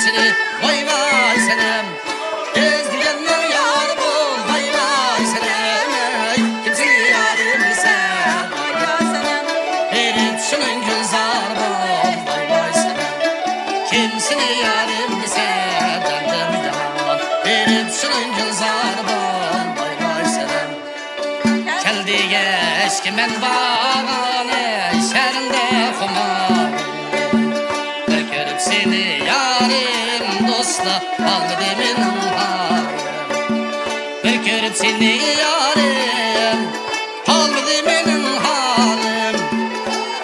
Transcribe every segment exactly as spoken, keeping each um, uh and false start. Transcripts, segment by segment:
سېنى، ۋاي ۋاي سەنەم. ئىزدىگەننىڭ يارى بول، ۋاي ۋاي سەنەم. كىم سېنى يارىم دېسە، ۋاي ۋاي سەنەم. بېرىپ شۇنىڭ گۈلزارى بول، ۋاي ۋاي سەنەم. كىم سېنى يارىم دېسە، دەردىم يامان. بېرىپ شۇنىڭ گۈلزارى بول، ۋاي ۋاي سەنەم. كەل دېگەچكە مەن بارغانە شەھىرىمدە خۇمار. بىر كۆرۈپ سېنى يارىم دوستلار، قالمىدى مېنىڭ ھالىم. بىر كۆرۈپ سېنى يارىم، قالمىدى مېنىڭ ھالىم.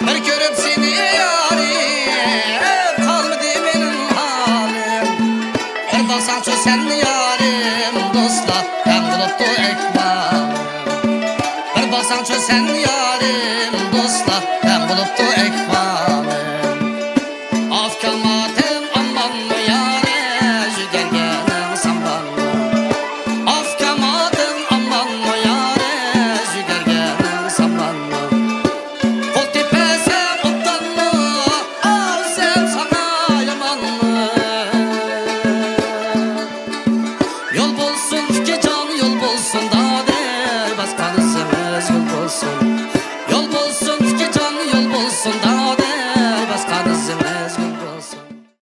بىر كۆرۈپ سېنى يارىم، قالمىدى مېنىڭ ھالىم. بىر باقساڭچۇ سەن يارىم دوستلار، تەڭ بولۇپتۇ ئەھۋالىم. بىر باقساڭچۇ سەن يارىم